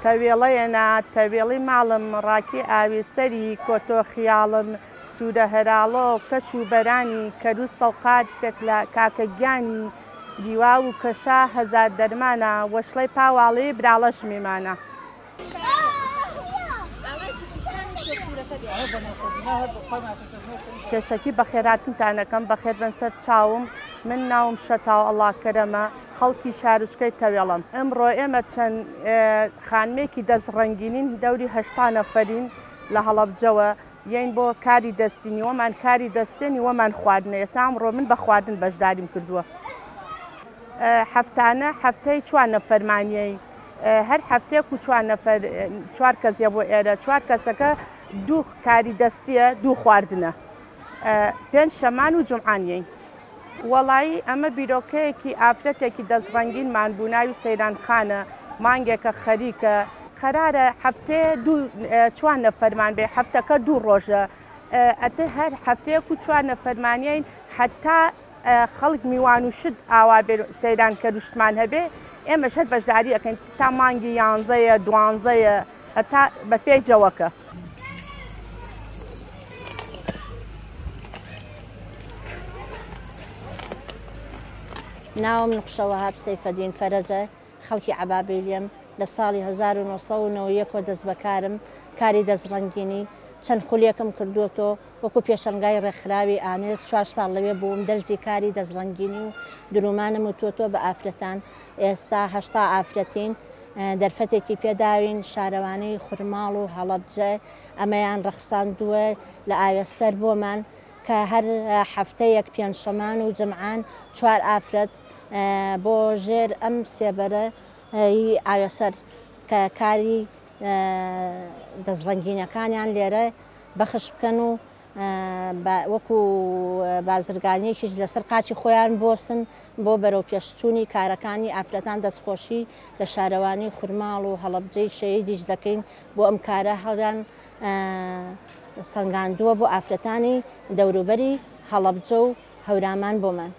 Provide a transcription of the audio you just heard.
تەوێڵەیەنا تەوێڵی ماڵم ڕاکی ئاوی سەری کۆتۆ خیاڵم سوورە هەراڵۆ کەش و بەرانی کەرو سەوقات پێکلا کاکە گیانی گیواو و کەشا هەزار دەرمانە وەشڵەی پاواڵی براڵەش میمانە. پێشەکی بەخێرهاتنتان ئەکەم بەخێربێن سەر چاوم من ناوم شەتاو ئەڵا کەرەمە خەڵکی شارۆچکەی تەوێڵم ئمڕۆ ئێمە چەند خانمێکی دەست ڕەنگینین دەوری 80 نەفەرین لە هەڵەبجەوە یەین بۆ کاری دەستی نیوەمان کاری دەستێ نیوەمان خواردنە ئێستا ئەمڕۆ من بە خواردن بەشداریم کردووە هەفتانە هەفتەی چوار نەفەرمانیەی هەر هەفتەیەک و چوار نەفەر چوار کەس یە بۆ ئێرە چوار کەسەکە دوو کاری دەستیە دوو خواردنە پێنج شەمان و جومعان یەین. وەڵایی ئەمە بیرۆکەیەکی ئافرەتێکی دەست ڕەنگینمان بوو ناوی سەیران خانە مانگێکە خەریکە قەرارە هەفتەیە دوو چوار نەفەرمان بێ هەفتەکە دوو ڕۆژە ئەتر هەر هەفتەیەک و چوار نەفەرمانیین حتا خەڵک میوان و شت ئاوا بێ سەیران کەروشتمان هەبێ ئێمەش هەر بەشداری ئەکەین تا مانگی یانزەیە دوانزەیە هەتا بە پێی جەوەکە. ناوم نوقشە وەهاب سەیفەدین فەرەجە، خەڵکی عەبابیلیم، لە ساڵی 1991 وە دەستبەکارم، کاری دەستڕەنگینی، چەند خولێکم کردووەتۆ، وەکو پێشەنگای ڕێکخراوی ئامێز چوار ساڵ لەوێ بووم، دەرزی کاری دەستڕەنگینی و دروومانم وتووەتۆ بە ئافرەتان، ئێستا 80 ئافرەتین، دەرفەتێکی پێداوین، شارەوانی خورماڵ و هەڵەبجە ئەمەیان ڕەخساندووە لە ئاوێستەر بۆمان کە هەر هەفتەیەک پێنجشەمان و جمعان چوار ئافرەت بۆ ژێر ئەم سێبەرە ی ئاوێسەر کە کاری دەستڕەنگینەکانیان لێرە بەخش بکەن و وەکو بازرگانیەکیش لەسەر قاچی خۆیان بۆسن بۆ بەرەوپێشچوونی کارەکانی ئافرەتان دەستخۆشی لە شارەوانی خورماڵ و هەڵەبجەی شەهیدیش دەکەین بۆ ئەم کارە هەڵیان سەنگاندووە بۆ ئافرەتانی دەوروبەری هەڵەبجە و هەورامان بۆمان.